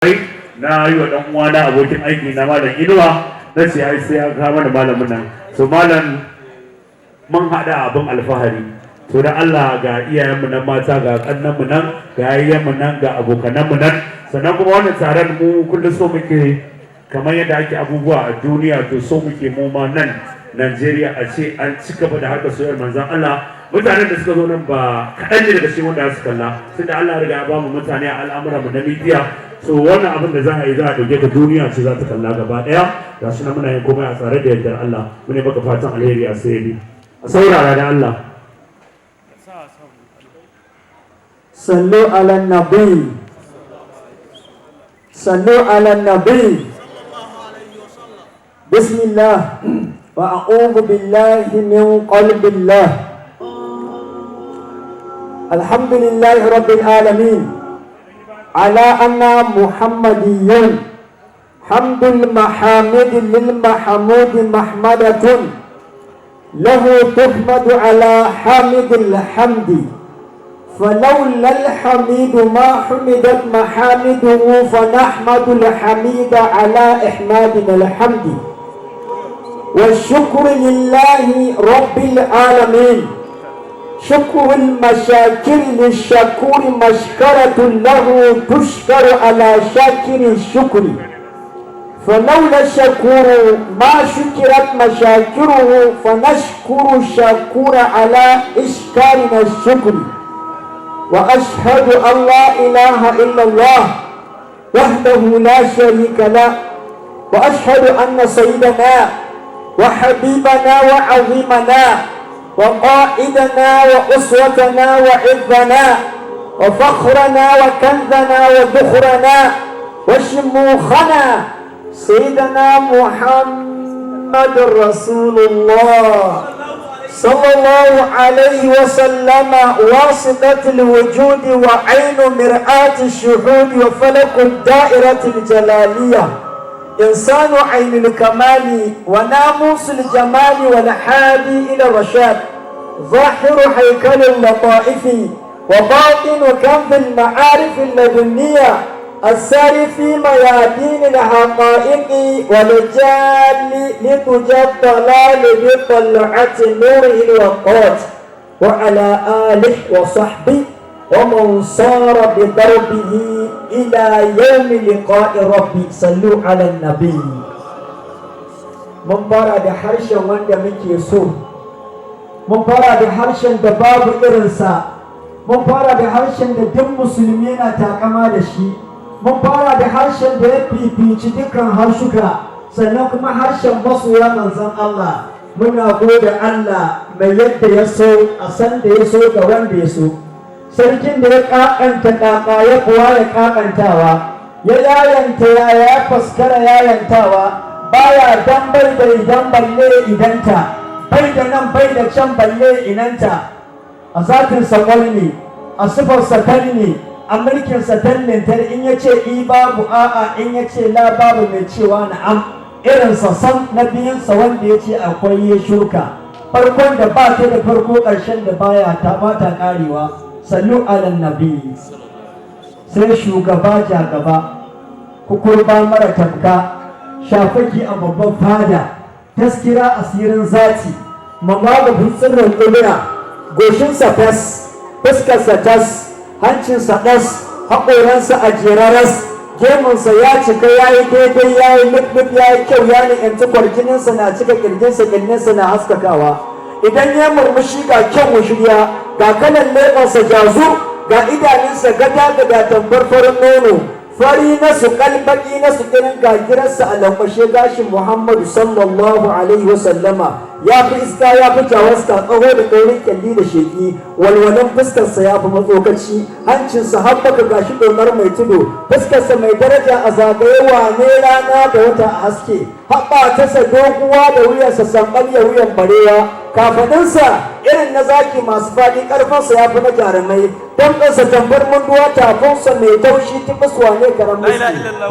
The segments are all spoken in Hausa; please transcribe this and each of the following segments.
Na yi wa ɗan uwana, abokin aiki na, Malam Inuwa, na ce ai sai an kawo mana malamin nan. So malam, mun haɗa abin alfahari. To da Allah, ga iyayenmu nan mata, ga ƙannanmu nan, ga yayyenmu nan, ga abokananmu nan. Sannan kuma wannan taron, mu kullum so muke kamar yadda ake abubuwa a duniya, to so muke mu ma nan Najeriya a ce an ci gaba da harkar soyayyar manzon Allah. Mutanen da suka zo nan ba kaɗan ne daga cikin wanda su kalla, tunda Allah ya riga ya bamu mutane a al'amuran mu na media. So wannan abin da za a yi, za a ɗauke ka, duniya ce za ta kalla gaba ɗaya. Ga shi nan muna yin komai a tsare da yardar Allah. Mune maka fatan alheri a sayyidi. A saurara da Allah. صلوا على النبي، صلوا على النبي. بسم الله وأعوذ بالله من قلب الله. الحمد لله رب العالمين على أن محمدي حمد المحامد للمحمود محمدة له تحمد على حامد الحمد، فلولا الحميد ما حمدت محامده، فنحمد الحميد على إحمادنا الحمد. والشكر لله رب العالمين، شكر المشاكر للشكور مشكرة له تشكر على شاكر الشكر، فلولا الشكور ما شكرت مشاكره، فنشكر الشكور على إشكارنا الشكر. وأشهد أن لا إله إلا الله وحده لا شريك له، وأشهد أن سيدنا وحبيبنا وعظيمنا وقائدنا وأسوتنا وعزنا وفخرنا وكنزنا وذخرنا وشموخنا سيدنا محمد رسول الله صلى الله عليه وسلم، واسطة الوجود وعين مرآة الشهود وفلك الدائرة الجلالية، إنسان عين الكمال وناموس الجمال والحادي إلى الرشاد، ظاهر هيكل اللطائف وباطن كنز المعارف اللدنية، الساري في ميادين الحقائق والجال لتجى الضلال بطلعة نوره الوقات، وعلى آله وصحبه ومن صار بدربه إلى يوم لقاء ربي. صلوا على النبي. Mun fara da harshen wanda muke so, mun fara da harshen da babu irinsa, mun fara da harshen da duk musulmi yana takama da shi, mun fara da harshen da ya fifici dukkan harshuka, sannan kuma harshen masoya manzon Allah. Muna gode Allah mai yadda ya so, a san da ya so, ga wanda ya so, sarkin da ya kakanta kaka, ya kuwa ya kakantawa, ya yayanta yaya, ya faskara yayantawa, baya dan bai da idan balle idanta, bai da nan, bai da can balle inanta. A zatinsa kwal ne, a sifarsa kal ne, a mulkinsa tallintar. In ya ce i, babu a'a. In ya ce la, babu mai cewa na'am. Irinsa sam na biyunsa, wanda ya ce akwai ya shuka. Farkon da ba ta da farko, ƙarshen da baya ta ba ta ƙarewa. صلوا على النبي. Sai shugaba jagaba, kukurba mara tamka, shafaki a babban fada, taskira asirin zati, mamagabin tsirrin ƙudura. Goshinsa fes, fuskarsa tas, hancinsa ɗas, haƙoransa a jeraras, gemunsa ya cika, ya yi daidai, ya yi lif ya yi kyau, ya ni'yanci. Kwarjininsa na cika ƙirjinsa, ƙirjinsa na haskakawa. Idan ya murmushi, ga kyan wushirya, ga kalan leɓensa jazu, ga idanunsa gada gada tambar farin nono, fari na su kalbaki na su kirin, ga girarsa a lankwashe. Gashin Muhammadu sallallahu alaihi wasallama ya fi iska, ya fi jawaska, tsaho da kaurin, kyalli da sheki. Walwalan fuskarsa ya fi matsokaci, hancinsa haɓaka, gashi ɗonar mai tudu. Fuskarsa mai daraja a zagaye, wane rana da wata a haske. Haɓa tasa doguwa da wuyansa samɓal ya wuyan barewa. Kafaɗinsa irin na zaki masu faɗi, ƙarfinsa ya fi na jarumai. Damɗansa tambar munduwa, tafinsa mai taushi, tubus wane karan muski.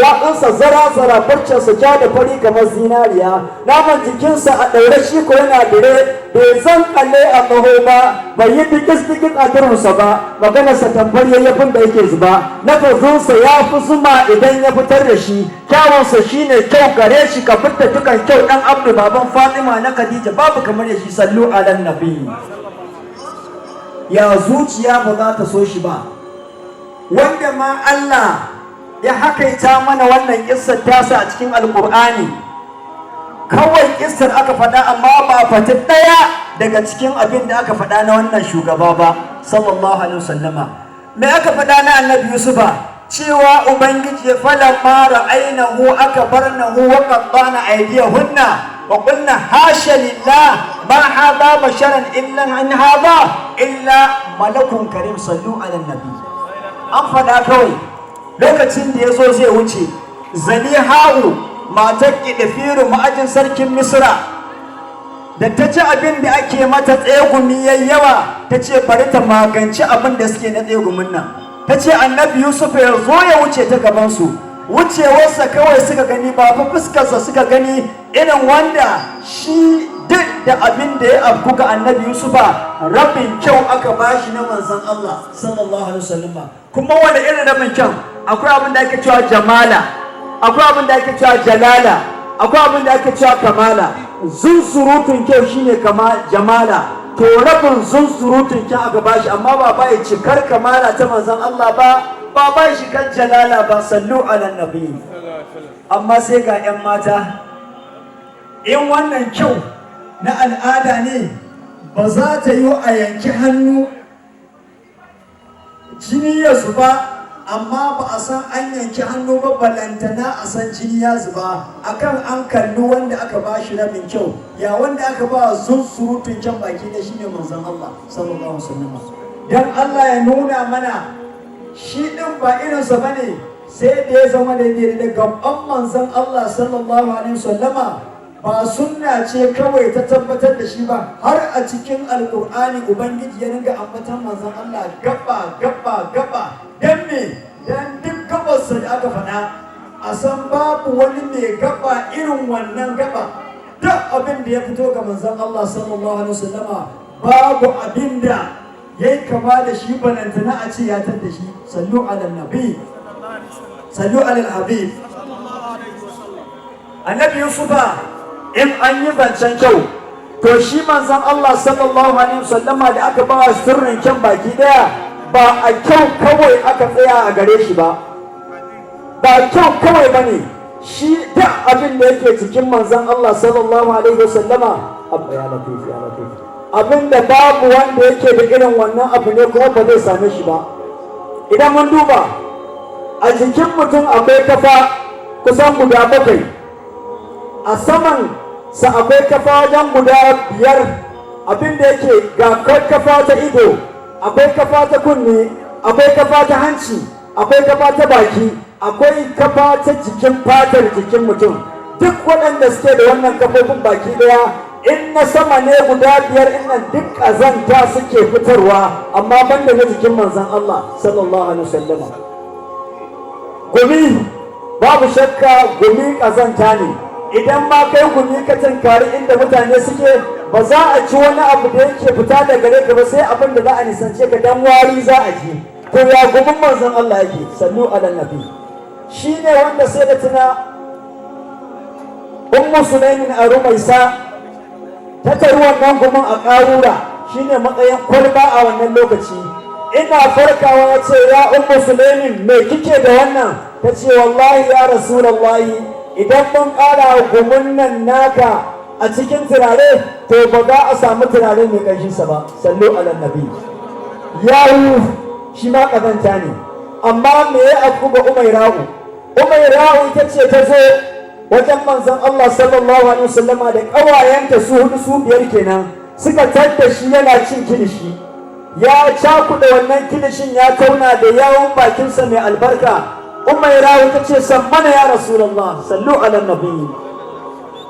Yatsunsa zara zara, farcensa ja da fari kamar zinariya. Naman jikinsa a ɗaure, shi ko yana dire. Bai zankale a tsaho ba, bai yi dikis-dikis a durunsa ba. Maganarsa tamfar yayyafin da yake zuba. Lafazinsa ya fi zuma idan ya fitar da shi. Kyawunsa shine kyau gare shi, ka fitta dukan kyau. Dan Abdu, baban Fatima na Khadija, babu kamar ya shi. Sallu ala nabi. Ya zuciya ba za ta so shi ba, wanda ma Allah ya hakaita mana wannan kissar tasa a cikin Alkur'ani? Kawai kissar aka faɗa, amma ba a fati ɗaya daga cikin abin da aka faɗa na wannan shugaba ba, sallallahu alaihi wasallama. Me aka faɗa na Annabi Yusufa? Cewa Ubangiji ya فلما رأينه أكبرنه وقطعن أيديهن وقلن حاش لله ما هذا بشرا إلا إن هذا إلا ملك كريم. صلوا على النبي. An faɗa kawai lokacin da ya zo zai wuce, Zaliha'u, matar Ƙiɗifiru, ma'ajin sarkin Misra, da ta ci abin da ake mata tsegumi yayi yawa, ta ce bari ta maganci abin da suke na tsegumin nan. Ta ce Annabi Yusuf ya zo ya wuce ta gabansu. Wucewarsa kawai suka gani, ba fa fuskarsa suka gani irin wanda shi. Duk da abin da ya afku ga Annabi Yusufa, rabin kyau aka bashi na manzon Allah sallallahu alaihi wasallam. Kuma wani irin rabin kyau? Akwai abin da ake cewa jamala, akwai abin da ake cewa jalala, akwai abin da ake cewa kamala. Zunzurutun kyau shine kama jamala. To, rabin zunzurutun kyau aka bashi, amma ba bai cikar kamala ta manzon Allah ba, ba bai shi kan jalala ba. صلوا على النبي. Amma sai ga 'yan mata, in wannan kyau na al'ada ne, ba za ta yi a yanki hannu jini ya zuba, amma ba a san an yanki hannu ba, balantana a san jini ya zuba, akan an kalli wanda aka ba shi rabin kyau. Ya wanda aka ba zunzurutun kyan baki da shine manzon Allah sallallahu alaihi wasallam. Dan Allah ya nuna mana shi din ba irinsa bane, sai da ya zama daidai da gaban manzon Allah sallallahu alaihi wasallama. Ba sunna ce kawai ta tabbatar da shi ba, har a cikin Alkur'ani Ubangiji ya dinga ambatan manzon Allah gaba gaba gaba. Dan me? Dan duk gabarsa da aka faɗa, a san babu wani mai gaba irin wannan gaba. Duk abin da ya fito ga manzon Allah sallallahu alaihi wasallama, babu abin da ya yi kama da shi, balantana a ce ya da shi. صلوا على النبي، صلوا على الحبيب. Annabi Yusufa, in an yi zancen kyau, to shi manzon Allah sallallahu alaihi wasallama da aka ba sirrin kyan baki daya, ba a kyau kawai aka tsaya a gare shi ba. Ba kyau kawai bane shi. Duk abin da yake cikin manzon Allah sallallahu alaihi wasallama, abba ya latif, ya latif, abin da babu wanda yake da irin wannan abu ne, kuma ba zai same shi ba. Idan mun duba a jikin mutum, akwai kafa kusan guda bakwai. A saman sa akwai kafa wajen guda biyar. Abin da yake ga kafa ta ido, akwai kafa ta kunne, akwai kafa ta hanci, akwai kafa ta baki, akwai kafa ta jikin fatar jikin mutum. Duk waɗanda suke da wannan kafofin baki ɗaya, in na sama ne guda biyar innan, duk ƙazanta suke fitarwa, amma banda na jikin manzon Allah sallallahu alaihi wasallama. Gumi, babu shakka gumi ƙazanta ne. Idan ma kai gumi ka tunkari inda mutane suke, ba za a ci wani abu da yake fita da gare ka ba, sai abin da za a nisance ka, dan wari za a ji. To, ya gumin manzon Allah yake? صلوا على النبي. Shine wanda sai da tuna Ummu Sulaimin a Rumaisa ta tari wannan gumin a ƙarura, shine matsayin kwalba a wannan lokaci. Ina farkawa ya ce, "Ya Ummu Sulaimin, me kike da wannan?" Ta ce, "Wallahi ya Rasulallahi, idan mun ƙara gumin nan naka a cikin turare, to ba za a samu turare mai ƙanshinsa ba." صلوا على النبي. Yawu shi ma ƙazanta ne, amma me ya afku ga Umaira'u? Umaira'u ita ce ta zo wajen manzon Allah sallallahu alaihi wasallama da ƙawayenta su hudu, su biyar kenan. Suka tadda shi yana cin kilishi, ya cakuɗa wannan kilishin, ya tauna da yawon bakinsa mai albarka. Umaira'u ta ce, "Sammana ya Rasulallah." صلوا على النبي.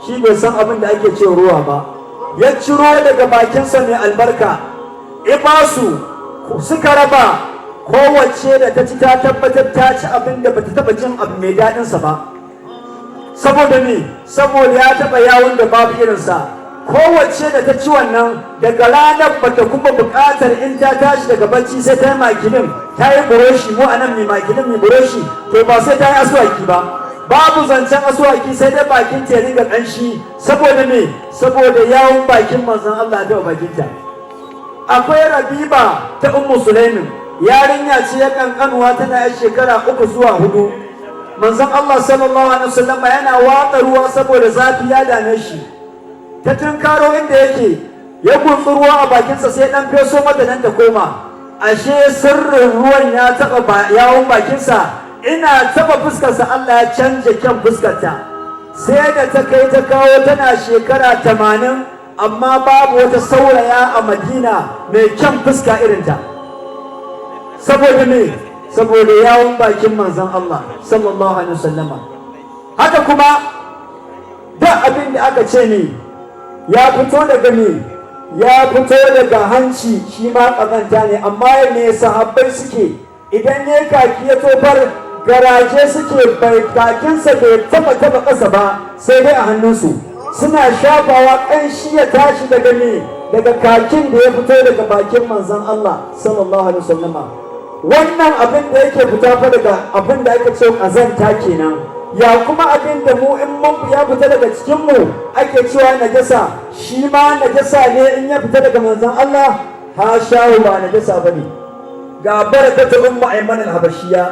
Shi bai san abin da ake ce ruwa ba, ya ciro daga bakinsa mai albarka ibasu, suka raba. Kowace da ta ci, ta tabbatar ta ci abin da bata taba jin abu mai daɗinsa ba. Saboda me? Saboda ya taɓa yawon da babu irinsa. Kowace da ta ci wannan, daga ranar bata kuma buƙatar in ta tashi daga bacci sai ta yi makilin, ta yi buroshi. Mu a nan mai makilin, mai buroshi, to ba sai ta yi asuwaki ba. Babu zancen asuwaki, sai dai bakin ta ya ringa ƙanshi. Saboda me? Saboda yawun bakin manzon Allah ta bakinta. Akwai Rabiba ta Ummu Sulaimin, yarinya ce ya kankanuwa, tana yar shekara 3 zuwa 4. Manzon Allah sallallahu alaihi wasallam yana watsa ruwa saboda zafi ya dame shi. Ta tunkaro inda yake, ya guntsu ruwa a bakinsa, sai dan feso mata nan ta koma. Ashe sirrin ruwan ya taba yawun bakinsa, ina taba fuskarsa, Allah ya canja kyan fuskarta. Sai da ta kai ta kawo tana shekara 80, amma babu wata sauraya a Madina mai kyan fuska irinta. Saboda me? Saboda yawun bakin manzon Allah sallallahu alaihi wasallama. Haka kuma duk abin da aka ce ne ya fito daga me, ya fito daga hanci, shi ma ƙazanta ne. Amma me sahabbai suke? Idan ya kaki ya tofar, garaje suke, bai kakinsa bai taba taba ƙasa ba, sai dai a hannunsu suna shafawa, ƙanshi ya tashi daga me, daga kakin da ya fito daga bakin manzon Allah sallallahu alaihi wasallama. Wannan abin da yake fita fa daga abin da ake ce ƙazanta kenan. Ya kuma abin da mu in mun ya fita daga cikin mu ake cewa najasa, shi ma najasa ne in ya fita daga manzon Allah? Hasha, ba najasa bane. Ga Barakatu Ummu Ayman al-Habashiya,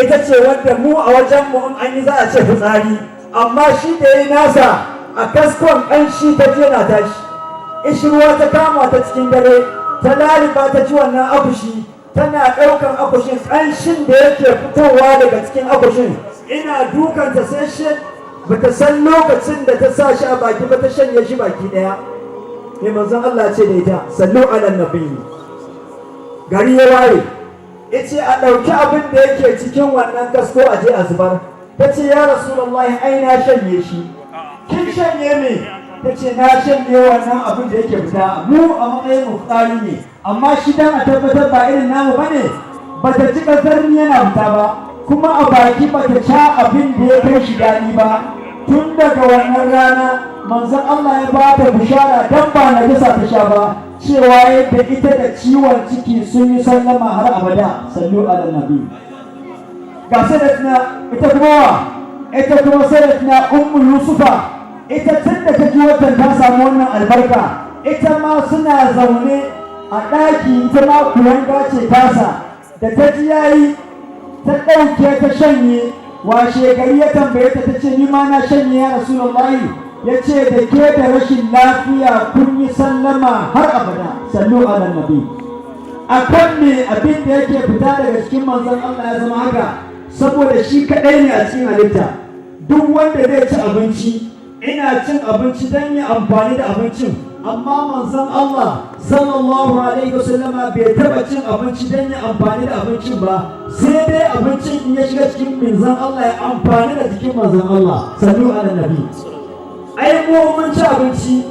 ita ce wanda mu a wajen mu in an yi za a ce fitsari, amma shi da yayi nasa a kaskon, ƙanshi ta je na tashi. Ishirwa ta kama ta cikin dare, ta laliba ta ci wannan akushi. Tana ɗaukan akushin, ƙanshin da yake fitowa daga cikin akushin ina dukanta, sai shi bata san lokacin da ta sa shi a baki ba, ta shanye shi baki ɗaya. Mai manzon Allah ce da ita? Sallu ala nabi. Gari ya waye, yace a ɗauki abin da yake cikin wannan kasko a je a zubar. Ta ce, "Ya Rasulullahi, ai na shanye shi." "Kin shanye me?" Ta ce, "Na shanye wannan abin da yake fita." Mu a matsayin mu fitsari ne, amma shi dan a tabbatar ba irin namu bane, bata ci kasar yana fita ba, kuma a baki bata sha abin da ya kai shi daɗi ba. Tun daga wannan rana manzon Allah ya ba ta bishara, dan ba najasa ta sha ba, cewa yadda ita da ciwon ciki sun yi sallama har abada. Sallu ala nabi. Ga sayyidatuna, ita kuma wa? Ita kuma sayyidatuna Ummu Yusufa, ita tun da ta ji watan ta samu wannan albarka, ita ma suna zaune a ɗaki, ita ma kuyanga ce tasa. Da ta ji yayi, ta ɗauke ta shanye. Washe gari ya tambaye ta, ta ce, "Ni ma na shanye, ya Rasulullahi." Ya ce, "Da ke da rashin lafiya kun yi sallama har abada." Sallu ala nabi. A kan me abin da yake fita daga cikin manzon Allah ya zama haka? Saboda shi kaɗai ne a cikin halitta. Duk wanda zai ci abinci, ina cin abinci don yi amfani da abincin, amma manzon Allah sallallahu alaihi wasallama bai taba cin abinci don yi amfani da abincin ba, sai dai abincin in ya shiga cikin manzon Allah ya amfani da jikin manzon Allah. Sallu ala nabi. Ai mu mun ci abinci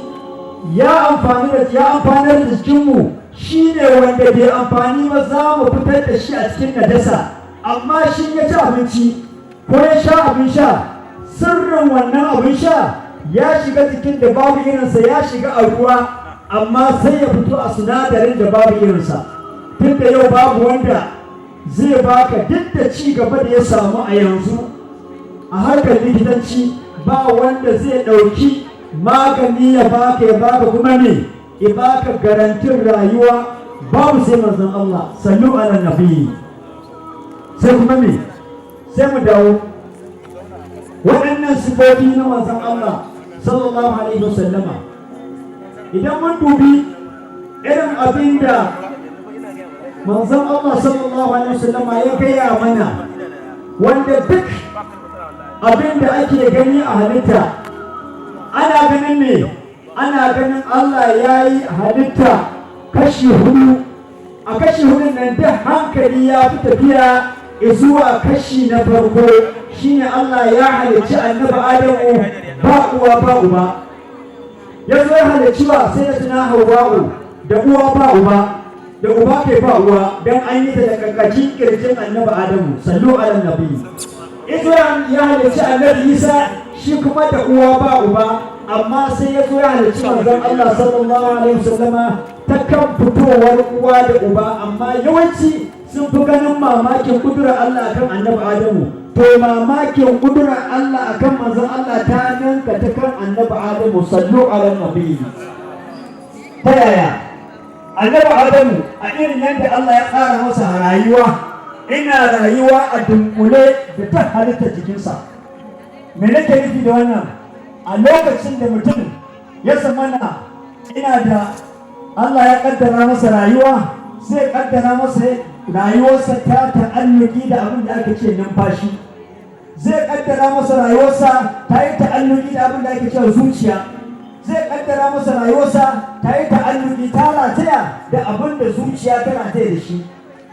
ya amfani da ya amfanar da jikinmu, shine wanda bai amfani ba za mu fitar da shi a cikin najasa. Amma shi ya ci abinci ko ya sha abin sha, sirrin wannan abin sha ya shiga jikin da babu irinsa, ya shiga a ruwa, amma sai ya fito a sinadarin da babu irinsa. Tun da yau babu wanda zai baka, duk da ci gaba da ya samu a yanzu a harkar likitanci, ba wanda zai ɗauki magani ya baka, ya baka kuma ne ya baka garantin rayuwa, babu sai manzon Allah. Sallu ala nabi. Sai kuma me? Sai mu dawo waɗannan sifofi na manzon Allah sallallahu alaihi wasallama. Idan mun dubi irin abin da manzon Allah sallallahu alaihi wasallama ya gaya mana, wanda duk abin da ake gani a halitta, ana ganin me? Ana ganin Allah ya yi halitta kashi hudu. A kashi hudun nan, duk hankali ya fi tafiya zuwa kashi na farko, shine Allah ya halicci annabi Adamu ba uwa ba uba. Ya zo ya halicci ba sai da tuna Hawwa'u da uwa ba uba, da uba kai ba uwa, dan an yi ta da karkashin kirjin annabi Adamu. Sallu ala nabi. Izo ya halicci annabi Isa, shi kuma da uwa ba uba. Amma sai ya zo ya halicci manzon Allah sallallahu alaihi wasallama ta kan fitowar uwa da uba. Amma yawanci sun fi ganin mamakin kudurar Allah akan Annabi Adamu. To, mamakin kudurar Allah akan manzon Allah ta ninka ta kan Annabi Adamu. Sallu ala nabi. Ta yaya? Annabi Adamu, a irin yadda Allah ya tsara masa rayuwa, ina rayuwa a dunkule da ta halitta jikinsa. Me nake nufi da wannan? A lokacin da mutum ya zamana ina da Allah ya kaddara masa rayuwa, zai kaddara masa rayuwarsa ta ta'alluki da abin da ake ce numfashi, zai kaddara masa rayuwarsa ta yi ta'alluki da abin da ake cewa zuciya, zai kaddara masa rayuwarsa ta yi ta'alluki, ta rataya da abin da zuciya ta rataya da shi.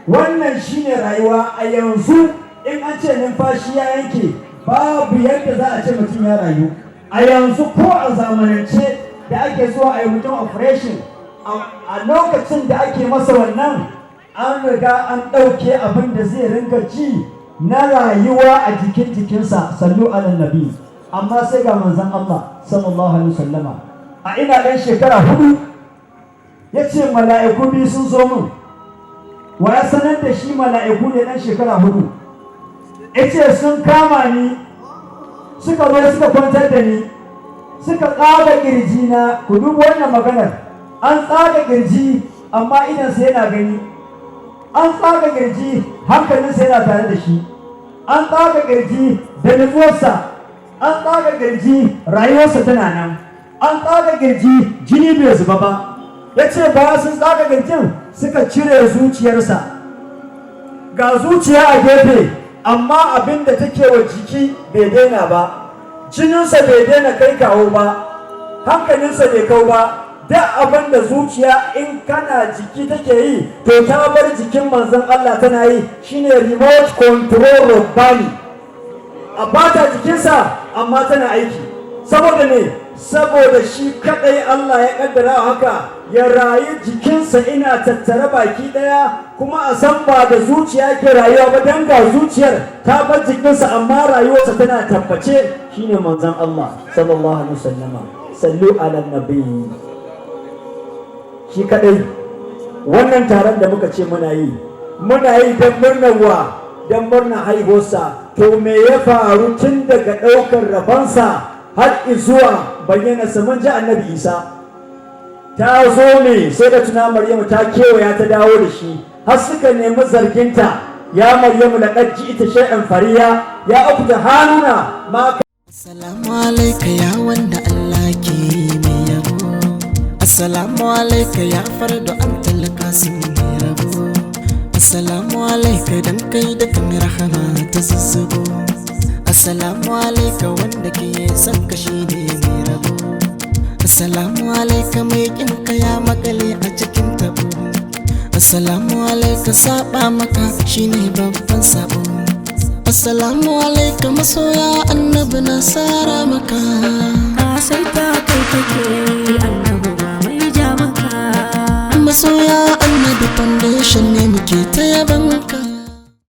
Wannan shine rayuwa. A yanzu in an ce numfashi ya yanke, babu yadda za a ce mutum ya rayu a yanzu, ko a zamanance da ake zuwa a yi mutum operation. A lokacin da ake masa wannan, an riga an ɗauke abin da zai ringa ji na rayuwa a jikin jikinsa. Sallu ala nabi. Amma sai ga manzon Allah sallallahu alaihi wasallama a ina ɗan shekara 4, ya ce mala'iku biyu sun zo min. Wa ya sanar da shi mala'iku ne ɗan shekara 4? Ya ce sun kama ni, suka zo suka kwantar da ni, suka tsaga ƙirji na. Ku duba wannan maganar: an tsaga ƙirji, amma idansa yana gani. An tsaga ƙirji, hankalinsa yana tare da shi. An tsaga ƙirji da nutsuwarsa. An tsaga ƙirji, rayuwarsa tana nan. An tsaga ƙirji, jini bai zuba ba. Ya ce bayan sun tsaga ƙirjin, suka cire zuciyarsa. Ga zuciya a gefe, amma abin da take wa jiki bai daina ba, jininsa bai daina kai kawo ba, hankalinsa bai kau ba. Duk abin da zuciya in kana jiki take yi, to ta bar jikin manzon Allah tana yi. Shine remote control rabbani. A bata jikinsa, amma tana aiki. Saboda ne? Saboda shi kadai Allah ya kaddara haka ya rayu, jikinsa ina tattare baki daya, kuma a san ba da zuciya ke rayuwa ba, dan ga zuciyar ta bar jikinsa, amma rayuwarsa tana tabbace. Shine manzon Allah sallallahu alaihi wasallama. Sallu ala nabi. Shi kadai. Wannan taron da muka ce muna yi, muna yi don murnar wa? Don murnar haihuwarsa. To, me ya faru tun daga ɗaukar rabansa har zuwa bayyana sa? Mun ji Annabi Isa ta zo ne, sai da tuna Maryamu ta kewaya ta dawo da shi, har suka nemi zarginta: "Ya Maryamu, laqad ji'ti shay'an fariya, ya ukhta Haruna ma." Assalamu alaika ya wanda Allah ke mai yabo. Assalamu alaika ya fardo an talaka sun mai rabo. Assalamu alaika dan kai da kan rahama ta zuzzubo. Assalamu alaika, wanda ke son ka shi ne mai rabo. Assalamu alaika, mai kinka ya makale a cikin tabo. Assalamu alaika, saba maka shine babban sabo. Assalamu alaika, masoya Annabi na sara maka. Ka sai ta kai kake, Annabi ba mai ja maka. Masoya Annabi Foundation ne muke ta yabanka.